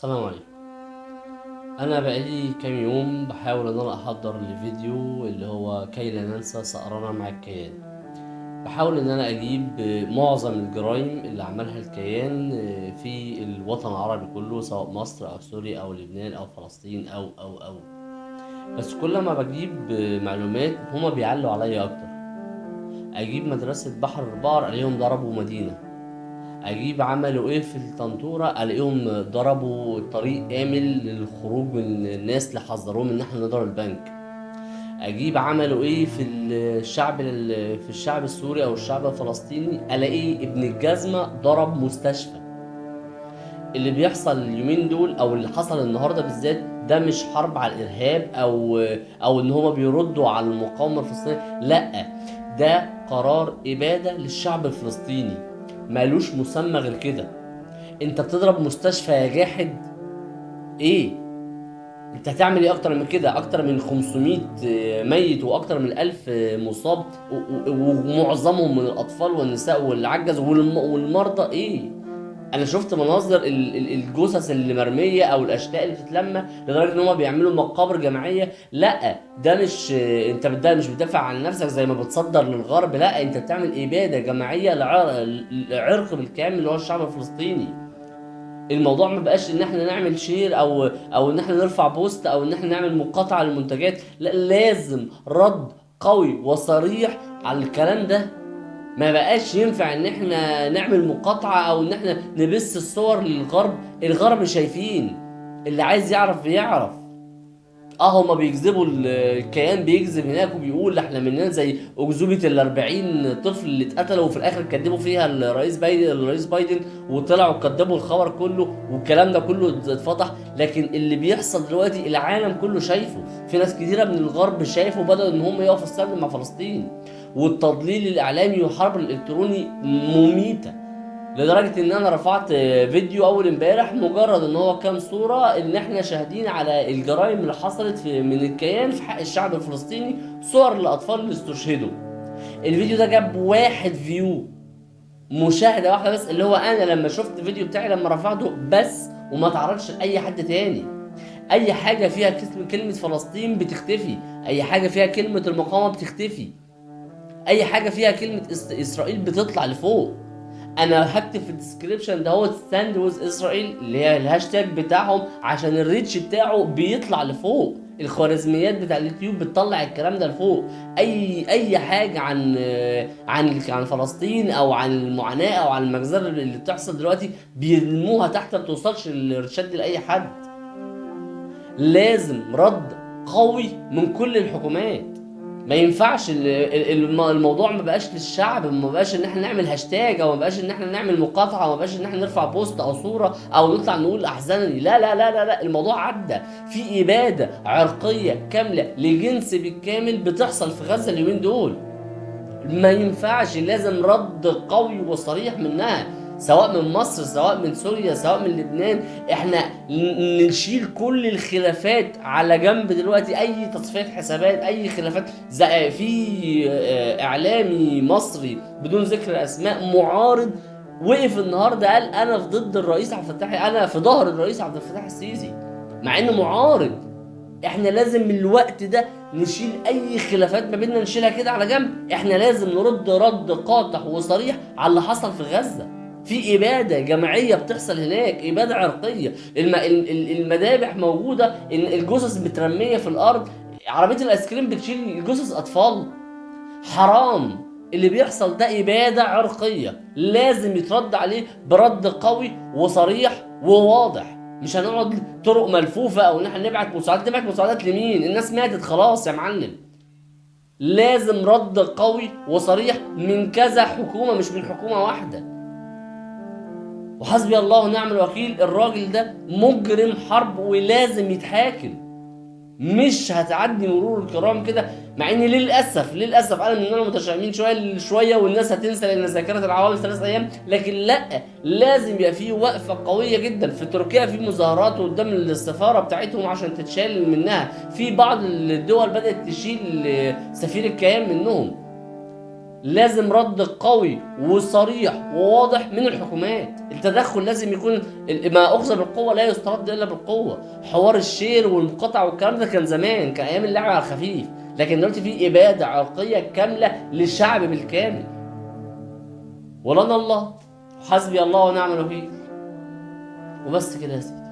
السلام عليكم. انا بقالي كام يوم بحاول ان انا احضر لفيديو اللي هو كي لا ننسى ثأرنا مع الكيان. بحاول ان انا اجيب معظم الجرائم اللي عملها الكيان في الوطن العربي كله، سواء مصر او سوريا او لبنان او فلسطين او او او بس كل ما بجيب معلومات هما بيعلوا عليا اكتر. اجيب مدرسة بحر البقر الاقيهم ضربوا مدينة، اجيب عملوا ايه في الطنطورة الاقيهم ضربوا طريق امن للخروج من الناس اللي حذروهم ان احنا نضرب البنك، اجيب عملوا ايه في الشعب السوري او الشعب الفلسطيني الاقيه ابن الجزمة ضرب مستشفى. اللي بيحصل اليومين دول او اللي حصل النهارده بالذات ده مش حرب على الارهاب او ان هما بيردوا على المقاومة الفلسطينية، لا ده قرار ابادة للشعب الفلسطيني مالوش مسمى غير كده. انت بتضرب مستشفى يا جاحد، ايه انت هتعمل ايه اكتر من كده؟ اكتر من 500 ميت واكتر من 1000 مصاب ومعظمهم من الاطفال والنساء والعجز والمرضى. ايه انا شفت مناظر الجثث اللي مرمية او الاشلاء اللي بتتلم لدرجة ان هم بيعملوا مقابر جماعية. لا ده مش انت مش بتدافع عن نفسك زي ما بتصدر للغرب، لا انت بتعمل ابادة جماعية لعرق بالكامل اللي هو الشعب الفلسطيني. الموضوع ما بقاش ان احنا نعمل share او ان احنا نرفع post او ان احنا نعمل مقاطعه للمنتجات، لا لازم رد قوي وصريح على الكلام ده. ما بقاش ينفع ان احنا نعمل مقاطعة او ان احنا نبث الصور للغرب. الغرب شايفين، اللي عايز يعرف بيعرف. هما بيكذبوا، الكيان بيكذب هناك وبيقول احنا مننا زي اكذوبة ال40 طفل اللي اتقتلوا وفي الاخر كذبوا فيها الرئيس بايدن وطلعوا كذبوا الخبر كله والكلام ده كله اتفضح. لكن اللي بيحصل دلوقتي العالم كله شايفه، في ناس كتيرة من الغرب شايفه وبدأوا ان هم يقفوا السلم مع فلسطين. والتضليل الاعلامي والحرب الالكتروني مميتة لدرجة ان انا رفعت فيديو اول امبارح مجرد ان هو كام صورة ان احنا شاهدين على الجرائم اللي حصلت من الكيان في حق الشعب الفلسطيني، صور للاطفال اللي استشهدوا. الفيديو ده جاب 1 view، مشاهدة واحدة بس، اللي هو انا لما شفت الفيديو بتاعي لما رفعته بس وما تعرضش لاي حد تاني. اي حاجة فيها كلمة فلسطين بتختفي، اي حاجة فيها كلمة المقاومة بتختفي، اي حاجة فيها كلمة اسرائيل بتطلع لفوق. انا هكتب في ال description ده هو stand with Israel اللي هي الهاشتاج بتاعهم عشان ال reach بتاعه بيطلع لفوق. الخوارزميات بتاع اليوتيوب بتطلع الكلام ده لفوق. اي حاجة عن فلسطين او عن المعاناة او عن المجزرة اللي بتحصل دلوقتي بيرموها تحت، ما بتوصلش ال reach ات لاي حد. لازم رد قوي من كل الحكومات. ما ينفعش الموضوع ما بقاش للشعب، ما بقاش ان احنا نعمل هاشتاج او ما بقاش ان احنا نعمل مقاطعه، ما بقاش ان احنا نرفع post او صوره او نطلع نقول احزانني. لا لا لا لا لا، الموضوع عدى. في ابادة عرقيه كاملة لجنس بالكامل بتحصل في غزة اليومين دول، ما ينفعش. لازم رد قوي وصريح منها، سواء من مصر سواء من سوريا سواء من لبنان. احنا نشيل كل الخلافات على جنب دلوقتي، اي تصفية حسابات، اي خلافات. زي في اعلامي مصري بدون ذكر اسماء معارض وقف النهارده قال انا في ضد الرئيس عبد الفتاح، انا في ظهر الرئيس عبد الفتاح السيسي، مع انه معارض. احنا لازم من الوقت ده نشيل اي خلافات ما بيننا، نشيلها كده على جنب. احنا لازم نرد رد قاطع وصريح على اللي حصل في غزة. في إبادة جماعية بتحصل هناك، إبادة عرقية، المذابح موجودة، الجثث مترمية في الأرض، عربية الآيس كريم بتشيل جثث أطفال. حرام اللي بيحصل ده، إبادة عرقية لازم يترد عليه برد قوي وصريح وواضح. مش هنقعد طرق ملفوفة أو إن احنا نبعت مساعدات. نبعت مساعدات لمين؟ الناس ماتت خلاص يا معلم. لازم رد قوي وصريح من كذا حكومة، مش من حكومة واحدة. وحسبي الله ونعم الوكيل، الراجل ده مجرم حرب ولازم يتحاكم، مش هتعدي مرور الكرام كده. مع ان للاسف انا من النوع المتشائمين شوية والناس هتنسى لان ذاكره العوامل 3 ايام، لكن لا، لازم يبقى في وقفه قوية جدا. في تركيا في مظاهرات قدام السفارة بتاعتهم عشان تتشال منها، في بعض الدول بدات تشيل سفير الكيان منهم. لازم رد قوي وصريح وواضح من الحكومات. التدخل لازم يكون، ما اخذ بالقوة لا يسترد الا بالقوة. حوار ال share والمقاطعه والكلام ده كان زمان، كان ايام اللعب على الخفيف، لكن دلوقتي في ابادة عرقيه كاملة للشعب بالكامل. ولنا الله، حسبي الله ونعم الوكيل. وبس كده يا سيدي.